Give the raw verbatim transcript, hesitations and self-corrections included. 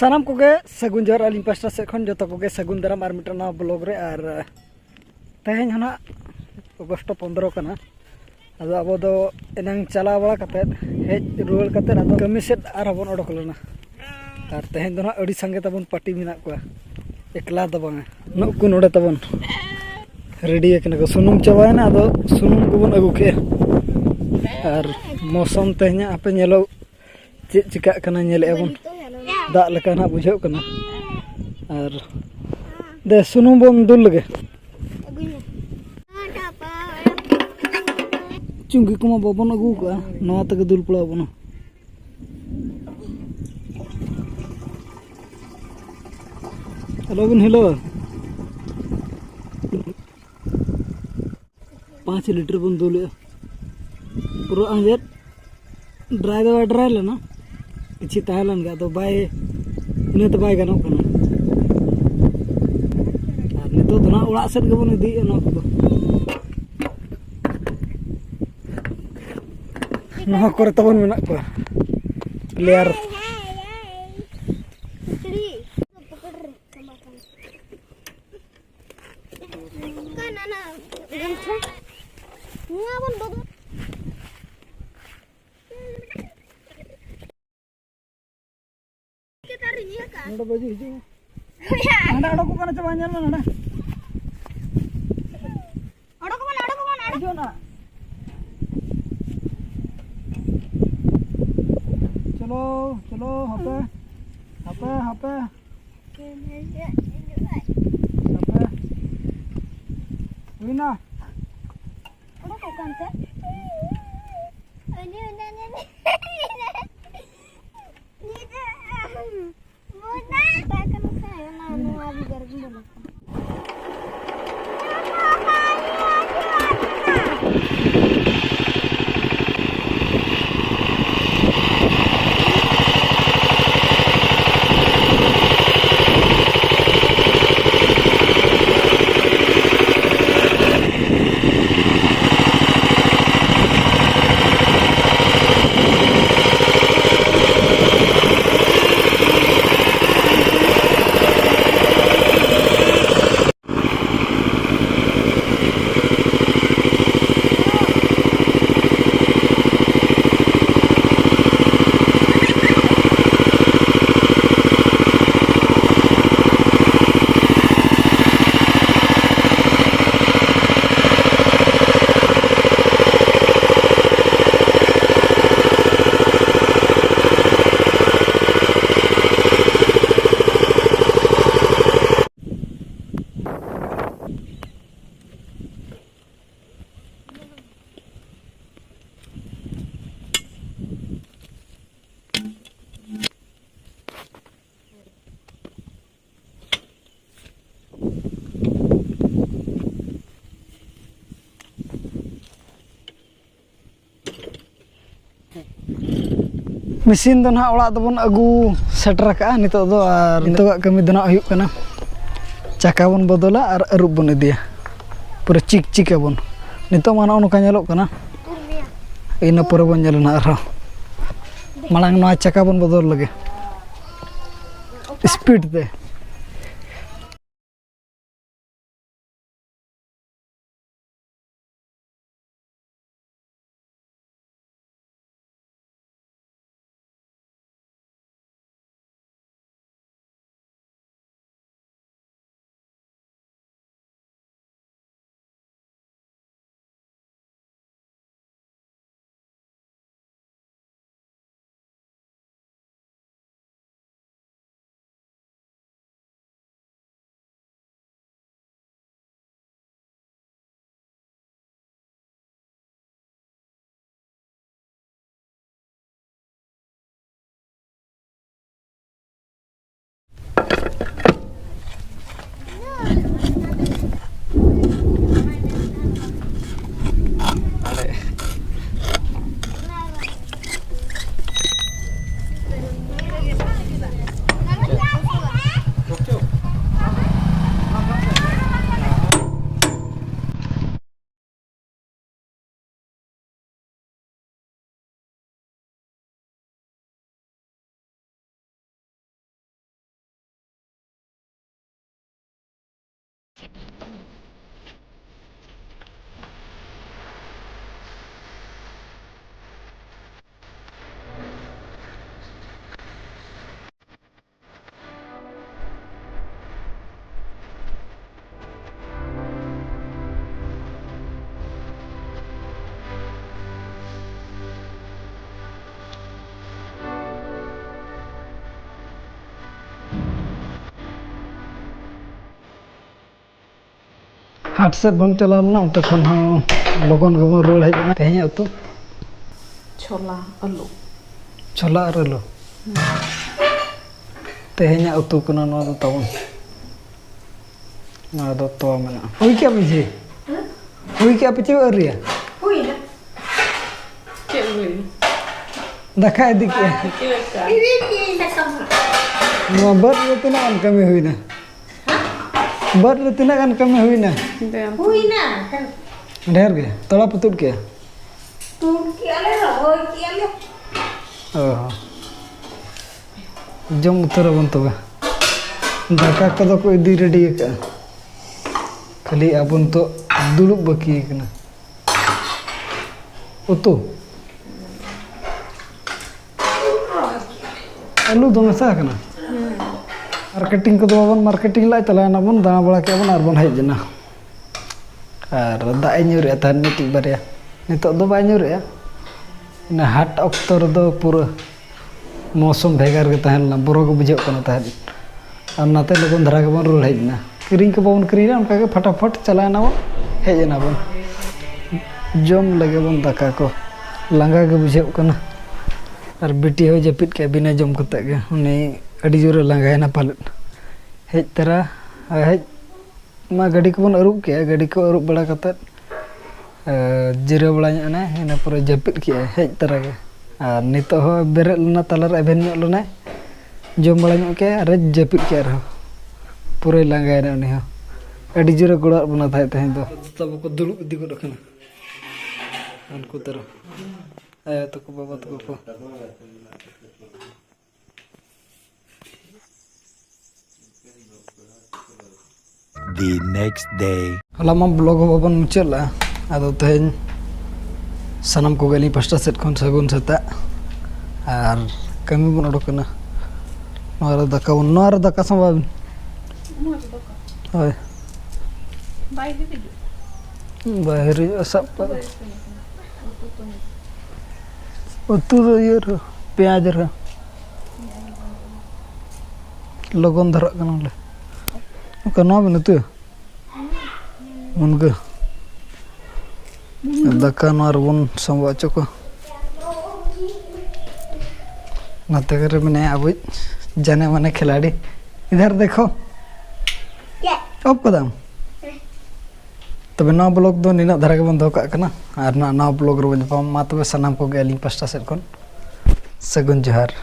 ᱥᱟᱱᱟᱢ ᱠᱚᱜᱮ ᱥᱟᱹᱜᱩᱱ ᱡᱚᱦᱟᱨ ᱟᱹᱞᱤᱧ ᱯᱟᱥᱴᱟ ᱥᱮᱫ ᱠᱷᱚᱱ᱾ ᱡᱚᱛᱚ ᱠᱚᱜᱮ ᱥᱟᱹᱜᱩᱱ ᱫᱟᱨᱟᱢ ᱟᱨ ᱢᱤᱫᱴᱟᱝ ᱱᱟᱣᱟ ᱵᱞᱚᱜ ᱨᱮ᱾ ᱟᱨ ᱛᱮᱦᱮᱧ ᱦᱚᱸ ᱱᱟᱦᱟᱜ ᱚᱜᱚᱥᱴ ᱯᱚᱱᱫᱽᱨᱚ ᱠᱟᱱᱟ᱾ ᱟᱫᱚ ᱟᱵᱚ ᱫᱚ ᱮᱱᱟᱝ ᱪᱟᱞᱟᱣ ᱵᱟᱲᱟ ᱠᱟᱛᱮᱫ, ᱦᱮᱡ ᱨᱩᱣᱟᱹᱲ ᱠᱟᱛᱮᱫ ᱟᱫᱚ ᱠᱟᱹᱢᱤ ᱥᱮᱫ ᱟᱨᱦᱚᱸ ᱵᱚᱱ ᱚᱰᱚᱠ ᱞᱮᱱᱟ᱾ ᱟᱨ ᱛᱮᱦᱮᱧ ᱫᱚ ᱱᱟᱦᱟᱜ ᱟᱹᱰᱤ ᱥᱟᱸᱜᱮ ᱛᱟᱵᱚᱱ ᱯᱟᱨᱴᱤ ᱢᱮᱱᱟᱜ ᱠᱚᱣᱟ, ᱮᱠᱞᱟ ᱫᱚ ᱵᱟᱝᱟ᱾ ᱱᱩᱜ ᱠᱚ ᱱᱚᱰᱮ ᱛᱟᱵᱚᱱ ᱨᱮᱰᱤ ᱟᱠᱟᱱᱟ ᱠᱚ᱾ ᱥᱩᱱᱩᱢ ᱪᱟᱵᱟᱭᱮᱱᱟ, ᱟᱫᱚ ᱥᱩᱱᱩᱢ ᱠᱚᱵᱚᱱ ᱟᱹᱜᱩ ᱠᱮᱜᱼᱟ᱾ ᱟᱨ ᱢᱳᱥᱚᱢ ᱛᱮᱦᱮᱧᱟᱜ ᱦᱟᱯᱮ ᱧᱮᱞᱚᱜ ᱪᱮᱫ ᱪᱤᱠᱟᱹᱜ ᱠᱟᱱᱟ, ᱧᱮᱞᱮᱫᱼᱟ ᱵᱚᱱ᱾ ᱫᱟᱜ ᱞᱮᱠᱟ ᱱᱟᱦᱟᱜ ᱵᱩᱡᱷᱟᱹᱜ ᱠᱟᱱᱟ᱾ ᱟᱨ ᱫᱮ, ᱥᱩᱱᱩᱢ ᱵᱚᱱ ᱫᱩᱞ ᱞᱮᱜᱮ᱾ ᱪᱩᱸᱜᱤ ᱠᱚᱢᱟ ᱵᱟᱵᱚᱱ ᱟᱹᱜᱩ ᱠᱟᱜᱼᱟ, ᱱᱚᱣᱟ ᱛᱮᱜᱮ ᱫᱩᱞ ᱯᱟᱲᱟᱣ ᱵᱚᱱᱟ᱾ ᱟᱞᱚᱵᱤᱱ ᱦᱤᱞᱟᱹᱣᱟ᱾ ᱯᱟᱸᱪ ᱞᱤᱴᱟᱨ ᱵᱚᱱ ᱫᱩᱞᱮᱜᱼᱟ᱾ ᱯᱩᱨᱟᱹ ᱟᱸᱡᱮᱫ, ᱰᱨᱟᱭ ᱫᱚ ᱵᱟᱭ ᱰᱨᱟᱭ ᱞᱮᱱᱟ, ᱠᱤᱪᱷᱤ ᱛᱟᱦᱮᱸ ᱞᱮᱱ ᱜᱮ, ᱟᱫᱚ ᱵᱟᱭ, ᱤᱱᱟᱹᱛᱮ ᱵᱟᱭ ᱜᱟᱱᱚᱜ ᱠᱟᱱᱟ᱾ ᱟᱨ ᱱᱤᱛᱚᱜ ᱫᱚ ᱱᱟᱦᱟᱜ ᱚᱲᱟᱜ ᱥᱮᱫ ᱜᱮᱵᱚᱱ ᱤᱫᱤᱭᱮᱫᱼᱟ ᱱᱚᱣᱟ ᱠᱚᱫᱚ᱾ ᱱᱚᱣᱟ ᱠᱚᱨᱮ ᱛᱟᱵᱚᱱ ᱢᱮᱱᱟᱜ ᱠᱚᱣᱟ ᱯᱞᱮᱭᱟᱨ᱾ ᱱᱚᱣᱟ ᱵᱚᱱ ᱵᱚᱫᱚᱞ᱾ ᱱᱚᱰᱮ ᱵᱟᱹᱡᱩ ᱦᱤᱡᱩᱜ ᱢᱮ᱾ ᱦᱟᱸᱰᱮ ᱚᱰᱚᱠᱚᱜ ᱠᱟᱱᱟ ᱪᱮ ᱵᱟᱝ, ᱧᱮᱞ ᱢᱮ ᱱᱚᱰᱮ᱾ ᱚᱰᱚᱠᱚᱜ ᱠᱟᱱᱟ, ᱚᱰᱚᱠᱚᱜ ᱠᱟᱱᱟ, ᱚᱰᱚᱠ- ᱦᱤᱡᱩᱜ ᱱᱟ᱾ ᱪᱚᱞᱚ, ᱪᱚᱞᱚ, ᱦᱟᱯᱮ, ᱦᱟᱯᱮ, ᱦᱟᱯᱮ᱾ ᱦᱟᱯᱮ᱾ ᱦᱩᱭᱱᱟ᱾ ᱚᱰᱚᱠᱚᱜ ᱠᱟᱱ ᱛᱮ᱾ ᱢᱮᱥᱤᱱ ᱫᱚ ᱱᱟᱦᱟᱜ ᱚᱲᱟᱜ ᱫᱚᱵᱚᱱ ᱟᱹᱜᱩ ᱥᱮᱴᱮᱨ ᱟᱠᱟᱫᱼᱟ ᱱᱤᱛᱚᱜ ᱫᱚ, ᱟᱨ ᱱᱤᱛᱚᱜᱟᱜ ᱠᱟᱹᱢᱤ ᱫᱚ ᱱᱟᱦᱟᱜ ᱦᱩᱭᱩᱜ ᱠᱟᱱᱟ, ᱪᱟᱠᱟ ᱵᱚᱱ ᱵᱚᱫᱚᱞᱟ ᱟᱨ ᱟᱹᱨᱩᱵ ᱵᱚᱱ ᱤᱫᱤᱭᱟ, ᱯᱩᱨᱟᱹ ᱪᱤᱠ ᱪᱤᱠ ᱟᱵᱚᱱ᱾ ᱱᱤᱛᱚᱜ ᱢᱟ ᱱᱚᱜᱼᱚ ᱱᱚᱝᱠᱟ ᱧᱮᱞᱚᱜ ᱠᱟᱱᱟ, ᱤᱱᱟᱹ ᱯᱚᱨᱮ ᱵᱚᱱ ᱧᱮᱞᱟ ᱱᱟᱦᱟᱜ ᱟᱨᱦᱚᱸ᱾ ᱢᱟᱲᱟᱝ ᱱᱚᱣᱟ ᱪᱟᱠᱟ ᱵᱚᱱ ᱵᱚᱫᱚᱞ ᱞᱮᱜᱮ ᱥᱯᱤᱰ ᱛᱮ᱾ ᱦᱟᱴ ᱥᱮᱫ ᱵᱚᱱ ᱪᱟᱞᱟᱣ ᱞᱮᱱᱟ, ᱚᱱᱛᱮ ᱠᱷᱚᱱ ᱦᱚᱸ ᱞᱚᱜᱚᱱ ᱜᱮᱵᱚᱱ ᱨᱩᱣᱟᱹᱲ ᱦᱮᱡ ᱮᱱᱟ᱾ ᱛᱮᱦᱮᱧᱟᱜ ᱩᱛᱩ ᱪᱷᱚᱞᱟ ᱟᱹᱞᱩ᱾ ᱪᱷᱚᱞᱟ ᱟᱨ ᱟᱹᱞᱩ᱾ ᱛᱮᱦᱮᱧᱟᱜ ᱩᱛᱩ ᱠᱟᱱᱟ ᱱᱚᱣᱟ ᱫᱚ ᱛᱟᱵᱚᱱ᱾ ᱱᱚᱣᱟ ᱫᱚ ᱛᱚᱣᱟ ᱢᱮᱱᱟᱜᱼᱟ᱾ ᱦᱩᱭ ᱠᱮᱜᱼᱟ ᱯᱮ ᱡᱷᱤ? ᱦᱩᱭ ᱠᱮᱜᱼᱟ ᱯᱮ ᱪᱮ ᱟᱹᱣᱨᱤᱭᱟ? ᱦᱩᱭᱱᱟ᱾ ᱪᱮᱫ ᱦᱩᱭᱱᱟ? ᱫᱟᱠᱟ ᱤᱫᱤ ᱠᱮᱜᱼᱟ᱾ ᱱᱚᱣᱟ ᱵᱟᱹᱫᱽ ᱨᱮ ᱛᱤᱱᱟᱹᱜ ᱜᱟᱱ ᱠᱟᱹᱢᱤ ᱦᱩᱭᱱᱟ? ᱵᱟᱹᱫᱽ ᱨᱮ ᱛᱤᱱᱟᱹᱜ ᱜᱟᱱ ᱠᱟᱹᱢᱤ ᱦᱩᱭᱱᱟ? ᱦᱩᱭᱱᱟ᱾ ᱰᱷᱮᱨ ᱜᱮ ᱛᱚᱲᱟ ᱯᱮ ᱛᱩᱫ ᱠᱮᱜᱼᱟ? ᱛᱩᱫ ᱠᱮᱜᱼᱟ ᱞᱮ, ᱨᱚᱦᱚᱭ ᱠᱮᱜᱼᱟ ᱞᱮ᱾ ᱚ ᱦᱚᱸ᱾ ᱡᱚᱢ ᱩᱛᱟᱹᱨ ᱟᱵᱚᱱ ᱛᱚᱵᱮ᱾ ᱫᱟᱠᱟ ᱠᱚᱫᱚ ᱠᱚ ᱤᱫᱤ ᱨᱮᱰᱤ ᱟᱠᱟᱫᱼᱟ, ᱠᱷᱟᱹᱞᱤ ᱟᱵᱚ ᱱᱤᱛᱚᱜ ᱫᱩᱲᱩᱵ ᱵᱟᱹᱠᱤ ᱟᱠᱟᱱᱟ᱾ ᱩᱛᱩ ᱟᱹᱞᱩ ᱫᱚ ᱢᱮᱥᱟ ᱟᱠᱟᱱᱟ᱾ ᱢᱟᱨᱠᱮᱴᱤᱝ ᱠᱚᱫᱚ ᱵᱟᱵᱚᱱ ᱢᱟᱨᱠᱮᱴᱤᱝ ᱞᱮᱫᱼᱟ, ᱪᱟᱞᱟᱣ ᱮᱱᱟᱵᱚᱱ, ᱫᱟᱬᱟ ᱵᱟᱲᱟ ᱠᱮᱫᱼᱟ ᱵᱚᱱ ᱟᱨ ᱵᱚᱱ ᱦᱮᱡ ᱮᱱᱟ᱾ ᱟᱨ ᱫᱟᱜ ᱮ ᱧᱩᱨᱮᱜᱼᱟ ᱛᱟᱦᱮᱸᱫ ᱢᱤᱫᱴᱤᱡ ᱵᱟᱨᱭᱟ, ᱱᱤᱛᱚᱜ ᱫᱚ ᱵᱟᱭ ᱧᱩᱨᱮᱜᱼᱟ᱾ ᱤᱱᱟᱹ ᱦᱟᱴ ᱚᱠᱛᱚ ᱨᱮᱫᱚ ᱯᱩᱨᱟᱹ ᱢᱳᱥᱩᱢ ᱵᱷᱮᱜᱟᱨ ᱜᱮ ᱛᱟᱦᱮᱸ ᱞᱮᱱᱟ, ᱵᱚᱨᱚ ᱜᱮ ᱵᱩᱡᱷᱟᱹᱜ ᱠᱟᱱᱟ ᱛᱟᱦᱮᱸᱫ᱾ ᱟᱨ ᱱᱟᱛᱮ ᱞᱚᱜᱚᱱ ᱫᱷᱟᱨᱟ ᱜᱮᱵᱚᱱ ᱨᱩᱣᱟᱹᱲ ᱦᱮᱡ ᱮᱱᱟ, ᱠᱤᱨᱤᱧ ᱠᱚ ᱵᱟᱵᱚᱱ ᱠᱤᱨᱤᱧ ᱞᱮᱫᱼᱟ, ᱚᱱᱠᱟ ᱜᱮ ᱯᱷᱟᱴᱟᱯᱷᱟᱴ ᱪᱟᱞᱟᱣ ᱮᱱᱟᱵᱚᱱ, ᱦᱮᱡ ᱮᱱᱟᱵᱚᱱ᱾ ᱡᱚᱢ ᱞᱮᱜᱮ ᱵᱚᱱ ᱫᱟᱠᱟ ᱠᱚ, ᱞᱟᱸᱜᱟ ᱜᱮ ᱵᱩᱡᱷᱟᱹᱜ ᱠᱟᱱᱟ᱾ ᱟᱨ ᱵᱤᱴᱤ ᱦᱚᱸᱭ ᱡᱟᱹᱯᱤᱫ ᱠᱮᱜᱼᱟ ᱵᱤᱱᱟᱹ ᱡᱚᱢ ᱠᱟᱛᱮᱫ ᱜᱮ, ᱩᱱᱤ ᱟᱹᱰᱤ ᱡᱳᱨᱮ ᱞᱟᱸᱜᱟᱭᱮᱱᱟ ᱯᱟᱞᱮᱫ᱾ ᱦᱮᱡ ᱛᱚᱨᱟ, ᱦᱮᱡ ᱢᱟ ᱜᱟᱹᱰᱤ ᱠᱚᱵᱚᱱ ᱟᱹᱨᱩᱵ ᱠᱮᱜᱼᱟ, ᱜᱟᱹᱰᱤ ᱠᱚ ᱟᱹᱨᱩᱵ ᱵᱟᱲᱟ ᱠᱟᱛᱮᱫ, ᱮ, ᱡᱤᱨᱟᱹᱣ ᱵᱟᱲᱟ ᱧᱚᱜ ᱮᱱᱟᱭ, ᱤᱱᱟᱹ ᱯᱚᱨᱮ ᱡᱟᱹᱯᱤᱫ ᱠᱮᱜᱼᱟᱭ ᱦᱮᱡ ᱛᱚᱨᱟ ᱜᱮ᱾ ᱟᱨ ᱱᱤᱛᱚᱜ ᱦᱚᱸ ᱵᱮᱨᱮᱫ ᱞᱮᱱᱟ, ᱛᱟᱞᱟᱨᱮ ᱮᱵᱷᱮᱱ ᱧᱚᱜ ᱞᱮᱱᱟᱭ, ᱡᱚᱢ ᱵᱟᱲᱟ ᱧᱚᱜ ᱠᱮᱜᱼᱟᱭ ᱟᱨᱮ ᱡᱟᱹᱯᱤᱫ ᱠᱮᱜᱼᱟ ᱟᱨᱦᱚᱸ᱾ ᱯᱩᱨᱟᱹᱭ ᱞᱟᱸᱜᱟᱭᱮᱱᱟ ᱩᱱᱤ ᱦᱚᱸ᱾ ᱟᱹᱰᱤ ᱡᱳᱨᱮ ᱜᱚᱲᱚᱣᱟᱫ ᱵᱚᱱᱟ ᱛᱟᱦᱮᱸᱫ ᱛᱮᱦᱮᱧ ᱫᱚ᱾ ᱛᱟᱵᱚ ᱠᱚ ᱫᱩᱲᱩᱵ ᱤᱫᱤ ᱜᱚᱫ ᱟᱠᱟᱱᱟ᱾ ᱩᱱᱠᱩ ᱛᱟᱨᱟ ᱟᱭᱳ ᱛᱟᱠᱚ, ᱵᱟᱵᱟ ᱛᱟᱠᱚ ᱠᱚ᱾ The next day. ᱦᱚᱞᱟ ᱢᱟ ᱵᱞᱚᱜ ᱦᱚᱸ ᱵᱟᱵᱚᱱ ᱢᱩᱪᱟᱹᱫ ᱞᱮᱜᱼᱟ, ᱟᱫᱚ ᱛᱮᱦᱮᱧ ᱥᱟᱱᱟᱢ ᱠᱚᱜᱮ ᱟᱹᱞᱤᱧ ᱯᱟᱥᱴᱟ ᱥᱮᱫ ᱠᱷᱚᱱ ᱥᱟᱹᱜᱩᱱ ᱥᱮᱛᱟᱜ᱾ ᱟᱨ ᱠᱟᱹᱢᱤ ᱵᱚᱱ ᱚᱰᱚᱠ ᱮᱱᱟ᱾ ᱱᱚᱣᱟ ᱨᱮ ᱫᱟᱠᱟ ᱵᱚᱱ, ᱱᱚᱣᱟ ᱨᱮ ᱫᱟᱠᱟ ᱥᱟᱢᱵᱟᱣ ᱵᱤᱱ᱾ ᱦᱳᱭ᱾ ᱵᱟᱭ ᱦᱤᱨᱤᱡᱚᱜᱼᱟ, ᱥᱟᱵ ᱠᱟᱜ ᱢᱮ᱾ ᱩᱛᱩ ᱫᱚ ᱤᱭᱟᱹ ᱨᱮ, ᱯᱮᱸᱭᱟᱡᱽ ᱨᱮ᱾ ᱞᱚᱜᱚᱱ ᱫᱷᱟᱨᱟᱜ ᱠᱟᱱᱟ ᱵᱚᱞᱮ᱾ ᱚᱠᱟ ᱱᱚᱣᱟ ᱵᱤᱱ ᱩᱛᱩᱭᱟ? ᱢᱩᱱᱜᱟᱹ᱾ ᱫᱟᱠᱟ ᱱᱚᱣᱟ ᱨᱮᱵᱚᱱ ᱥᱟᱢᱵᱟᱣ ᱦᱚᱪᱚ ᱠᱚᱣᱟ᱾ ᱱᱚᱛᱮ ᱨᱮ ᱢᱮᱱᱟᱭᱟ ᱟᱵᱚᱭᱤᱡ ᱡᱟᱱᱮ ᱢᱟᱱᱮ ᱠᱷᱤᱞᱟᱲᱤ᱾ ᱤᱫᱷᱟᱨ ᱫᱮᱠᱷᱚ᱾ ᱚᱯᱷ ᱠᱟᱫᱟᱢ? ᱛᱚᱵᱮ ᱱᱚᱣᱟ ᱵᱞᱚᱜ ᱫᱚ ᱱᱤᱱᱟᱹᱜ ᱫᱷᱟᱨᱟ ᱜᱮᱵᱚᱱ ᱫᱚᱦᱚ ᱠᱟᱜ ᱠᱟᱱᱟ, ᱟᱨ ᱱᱟᱜ ᱱᱟᱣᱟ ᱵᱞᱚᱜ ᱨᱮᱵᱚᱱ ᱧᱟᱯᱟᱢᱟ᱾ ᱢᱟ ᱛᱚᱵᱮ ᱥᱟᱱᱟᱢ ᱠᱚᱜᱮ ᱟᱹᱞᱤᱧ ᱯᱟᱥᱴᱟ ᱥᱮᱫ ᱠᱷᱚᱱ ᱥᱟᱹᱜᱩᱱ ᱡᱚᱦᱟᱨ᱾